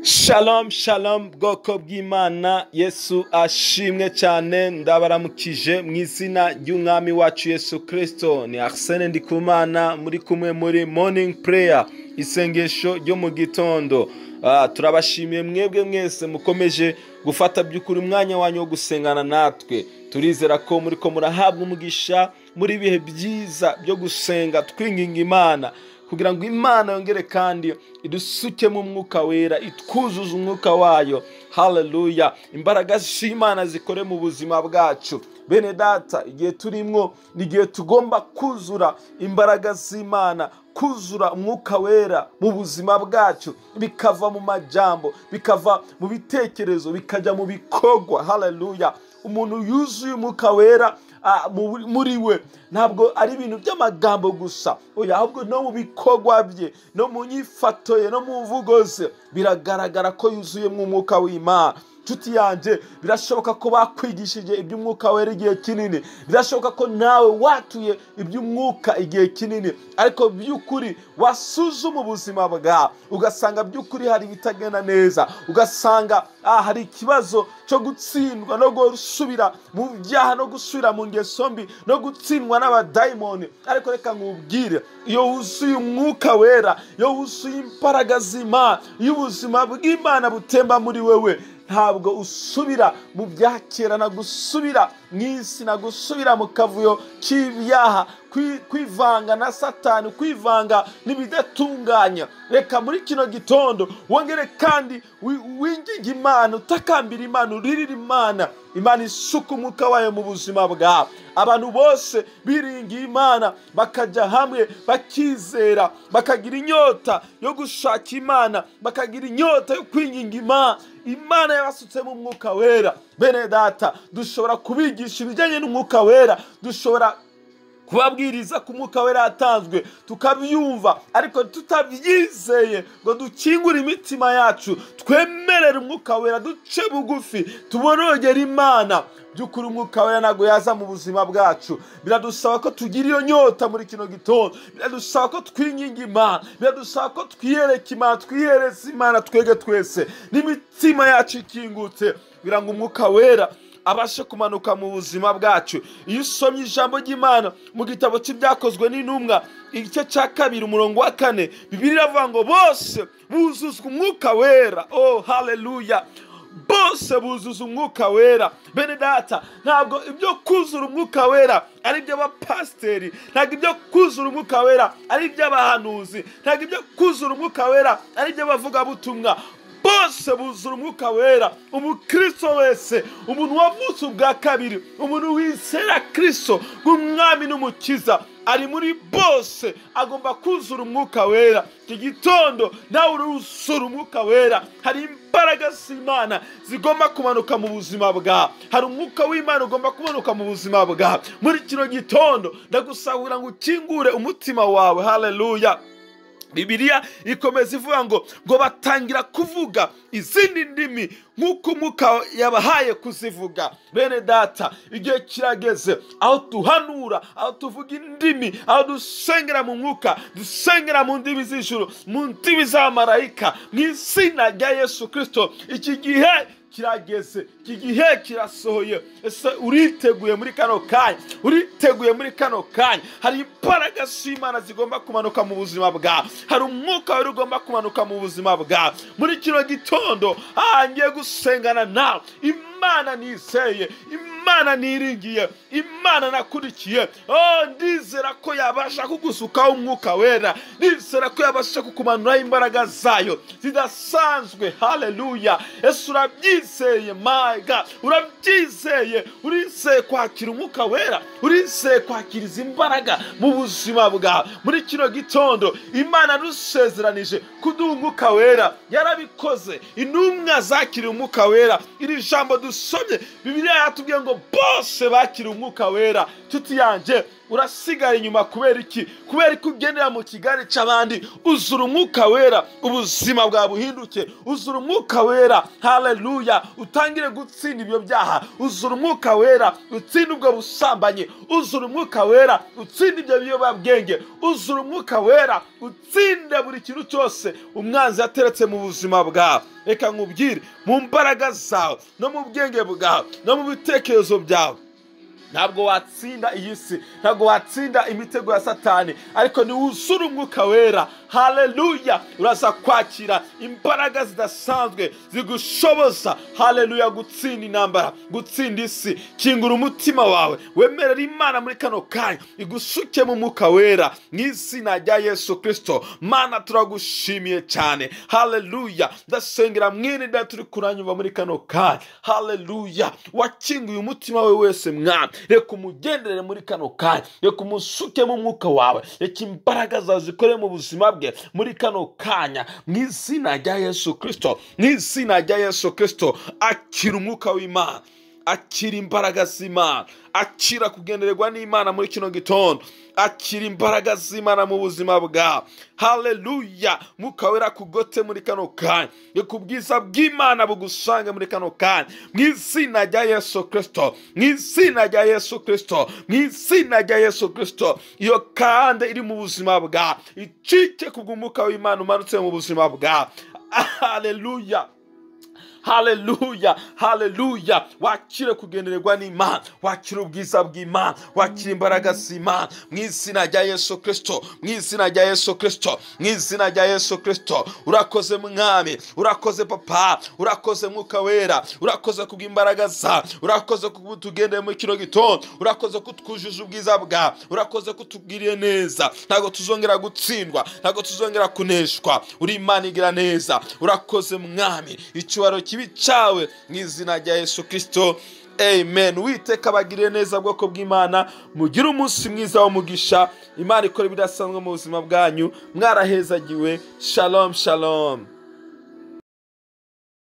Shalom shalom, bwoko bw'Imana, Yesu ashimwe cyane. Ndabaramukije mu izina ry'Umwami wacu Yesu Kristo. Ni Arsene Ndikumana muri kumwe muri Morning Prayer, isengesho ryo mu gitondo. Turabashimiye mwebwe mwese mukomeje gufata by'ukuri umwanya wanyu wo gusengana natwe. Turizera ko muri ko murahabwa umugisha muri bihe byiza byo gusenga twinginga Imana kugira ngo Imana yongere kandi idusuke mu mwuka wera, itwuzuze umwuka wayo. Haleluya! Imbaraga z'Imana zikore mu buzima bwacu. Bene data, igihe turimwo ni igihe tugomba kuzura imbaraga z'Imana, kuzura umwuka wera mu buzima bwacu, bikava mu majambo, bikava mu bitekerezo, bikajya mu bikorwa. Haleluya! Umuntu yuzuye umwuka wera muri we ntabwo ari ibintu by'amagambo gusa, oya, ahubwo no mu bikorwa bye, no mu nyifato ye, no mu mvugo ze biragaragara ko yuzuyemo umwuka w'Imana. Nshuti yanjye, birashoboka ko bakwigishije iby'umwuka wera igihe kinini, birashoboka ko nawe watuye iby'umwuka igihe kinini, ariko by'ukuri wasuzuma ubuzima bwawe ugasanga by'ukuri hari ibitagenda neza, ugasanga hari ikibazo cyo gutsindwa no gusubira mu byaha no gusubira mu ngeso mbi no gutsindwa n'abadayimoni. Ariko reka nkubwire, iyo wuzuye umwuka wera, iyo wuzuye imbaraga z'Imana, iyo ubuzima bw'Imana butemba muri wewe, ntabwo usubira mu bya kera, na gusubira mu isi, na gusubira mu kavuyo k'ibyaha, kwivanga na Satani, kwivanga n'ibidatunganya. Reka muri kino gitondo wongere kandi winginge Imana, utakambira Imana, uririre Imana, Imana isuka umwuka wayo mu buzima bwawe. Abantu bose biringiye Imana bakajya hamwe, bakizera, bakagira inyota yo gushaka Imana, bakagira inyota yo kwinginga Imana, Imana yabasutsemo umwuka wera. Bene data, dushobora kubigisha ibijyanye n'umwuka wera, dushobora kubabwiriza ku mwuka wera yatanzwe tukabyumva, ariko tutabyizeye ngo dukingure imitima yacu, twemerere umwuka wera, duce bugufi, tuborogere Imana. By'ukuri umwuka wera ntabwo yaza mu buzima bwacu. Biradusaba ko tugira iyo nyota muri kino gitondo, biradusaba ko twinginga Imana, biradusaba ko twiyereka Imana, twihereza Imana twege twese n'imitima yacu ikingutse, kugira ngo umwuka wera abashe kumanuka mu buzima bwacu. Iyo usomye ijambo ry'Imana mu gitabo cy'Ibyakozwe n'Intumwa igice cya 2 umurongo wa 4, Bibiliya iravuga ngo bose buzuzwa umwuka wera. Oh haleluya! Bose buzuza umwuka wera. Bene data, ntabwo ibyo kuzura umwuka wera ari iby'abapasiteri, ntabwo ibyo kuzura umwuka wera ari iby'abahanuzi, ntabwo ibyo kuzura umwuka wera ari iby'abavugabutumwa. Bose buzura umwuka wera. Umukristo wese, umuntu wavutse ubwa kabiri, umuntu wizera Kristo nk'Umwami n'Umukiza, ari muri bose, agomba kuzura umwuka wera. Iki gitondo nawe uruzura umwuka wera. Hari imbaraga z'Imana zigomba kumanuka mu buzima bwawe, hari umwuka w'Imana ugomba kumanuka mu buzima bwawe. Muri kino gitondo ndagusabira ngo ukingure umutima wawe. Haleluya! Bibiliya ikomeza ivuga ngo batangira kuvuga izindi ndimi nk'uko umwuka yabahaye kuzivuga. Bene data, igihe kirageze aho tuhanura, aho tuvuga indimi, aho dusengera mu mwuka, dusengera mu ndimi z'ijuru, mu ndimi z'abamarayika, mu izina rya Yesu Kristo. Iki gihe kirageze, iki gihe kirasohoye. Ese uriteguye muri kano kanya? Uriteguye muri kano kanya? Hari imbaraga z'Imana zigomba kumanuka mu buzima bwawe, hari umwuka wera ugomba kumanuka mu buzima bwawe. Muri kino gitondo ngiye gusengana nawe. Imana nizeye, Imana niringiye, Imana nakurikiye. Oh, ndizera ko yabasha kugusukaho umwuka wera, ndizera ko yabasha kukumanuraho imbaraga zayo zidasanzwe. Haleluya! Ese urabyizeye? My God, urabyizeye? Urizeye kwakira umwuka wera? Urizeye kwakira izi mbaraga mu buzima bwawe? Muri kino gitondo Imana rusezeranije kuduha umwuka wera, yarabikoze. Intumwa zakiriye umwuka wera. Iri jambo dusomye, Bibiliya yatubwiye ngo bose bakiriye umwuka wera. Nshuti yanjye, Urasigara inyuma kubera iki? Kubera ko ugendera mu kigare cy'abandi. Uzura umwuka wera, ubuzima bwawe buhinduke. Uzura umwuka wera, haleluya, utangire gutsinda ibyo byaha. Uzura umwuka wera, utsinde ubwo busambanyi. Uzura umwuka wera, utsinde ibyo biyobyabwenge. Uzura umwuka wera, utsinde buri kintu cyose umwanzi yateretse mu buzima bwawe. Reka nkubwire, mu mbaraga zawe no mu bwenge bwawe no mu bitekerezo byawe, ntabwo watsinda iyi si, ntabwo watsinda imitego ya Satani. Ariko niwuzura umwuka wera, haleluya, uraza kwakira imbaraga zidasanzwe zigushoboza, haleluya, gutsinda intambara, gutsinda isi. Kingura umutima wawe, wemerera Imana muri kano kanya igusuke mu mwuka wera, mu izina rya Yesu Kristo. Mana, turagushimiye cyane, haleluya. Ndasengera mwene data turi kuranyumva muri kano kanya, haleluya, wakinguye umutima we wese, mwana, reka umugenderere muri kano kanya, reka umusuke mu mwuka wawe, reka imbaraga zawe zikore mu buzima bwe muri kano kanya, mu izina rya Yesu Kristo, mu izina rya Yesu Kristo. Akira umwuka w'Imana, akira imbaraga z'Imana, akira kugendererwa n'Imana muri kino gitondo, akira imbaraga z'Imana mu buzima bwawe, haleluya. Mwuka wera kugote muri kano kanya, reka ubwiza bw'Imana bugusange muri kano kanya, mu izina rya Yesu Kristo, mu izina rya Yesu Kristo, mu izina rya Yesu Kristo. Iyo kande iri mu buzima bwawe icike kubw'umwuka w'Imana umanutse mu buzima bwawe, haleluya, haleluya, haleluya. Wakire kugendererwa n'Imana, wakire ubwiza bw'Imana, wakire imbaraga z'Imana, mu izina rya Yesu Kristo, mu izina rya Yesu Kristo, mu izina rya Yesu Kristo. Urakoze Mwami, urakoze Papa, urakoze Mwuka Wera, urakoze kubw'imbaraga zawe, urakoze kutugendera muri kino gitondo, urakoze kutwujuza ubwiza bwawe, urakoze kutugiriye neza. Ntabwo tuzongera gutsindwa, ntabwo tuzongera kuneshwa. Uri Imana igira neza, urakoze Mwami. Icyubahiro kibi cyawe mu izina rya Yesu Kristo, amen. Uwiteka abagirire neza, bwoko bw'Imana. Mugire umunsi mwiza w'umugisha. Imana ikora ibidasanzwe mu buzima bwanyu. Mwarahezagiwe. Shalom, shalom.